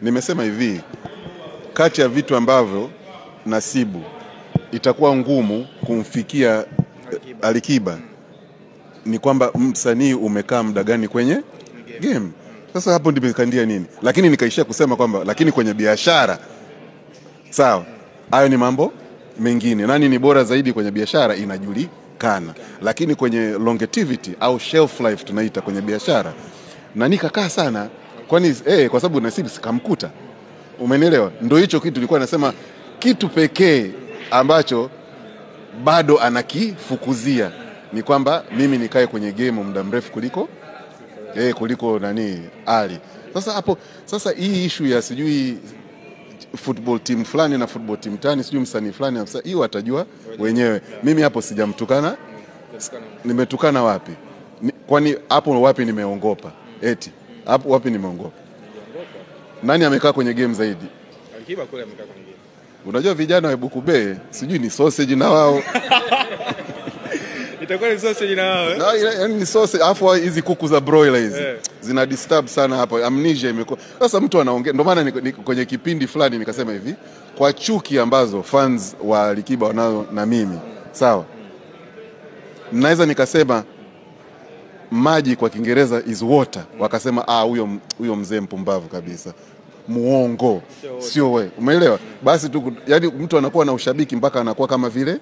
Nimesema hivi, kati ya vitu ambavyo Nasibu itakuwa ngumu kumfikia Alikiba ni kwamba msanii umekaa muda gani kwenye game. Sasa hapo ndipo nikandia nini, lakini nikaishia kusema kwamba lakini kwenye biashara sawa, hayo ni mambo mengine. Nani ni bora zaidi kwenye biashara inajulikana, lakini kwenye longevity au shelf life tunaita kwenye biashara, na nikakaa sana kwani kwa sababu Nasibu sikamkuta, umenielewa? Ndio hicho kitu nilikuwa nasema, kitu pekee ambacho bado anakifukuzia ni kwamba mimi nikae kwenye game muda mrefu kuliko kuliko nani Ali. Sasa hapo sasa hii issue ya sijui football team fulani na football team tani sijui msanii fulani, hiyo watajua wenyewe. Mimi hapo sijamtukana. Nimetukana wapi? Kwani hapo wapi nimeongopa? Eti hapo wapi nimeongopa? Nani amekaa kwenye game zaidi? Alikiba kule amekaa kwenye game. Unajua vijana wa Bukube sijui ni sausage na wao. Itakuwa ni sausage na wao. Na yaani ni sausage, afu hizi kuku za broiler hizi zina disturb sana hapo, amnesia imekuwa. Sasa mtu anaongea, ndio maana kwenye kipindi fulani nikasema hivi, kwa chuki ambazo fans wa Alikiba wanazo na mimi, sawa, naweza nikasema maji kwa Kiingereza is water, wakasema huyo mzee mpumbavu kabisa, muongo, sio wewe, umeelewa? Basi tu, yani mtu anakuwa na ushabiki mpaka anakuwa kama vile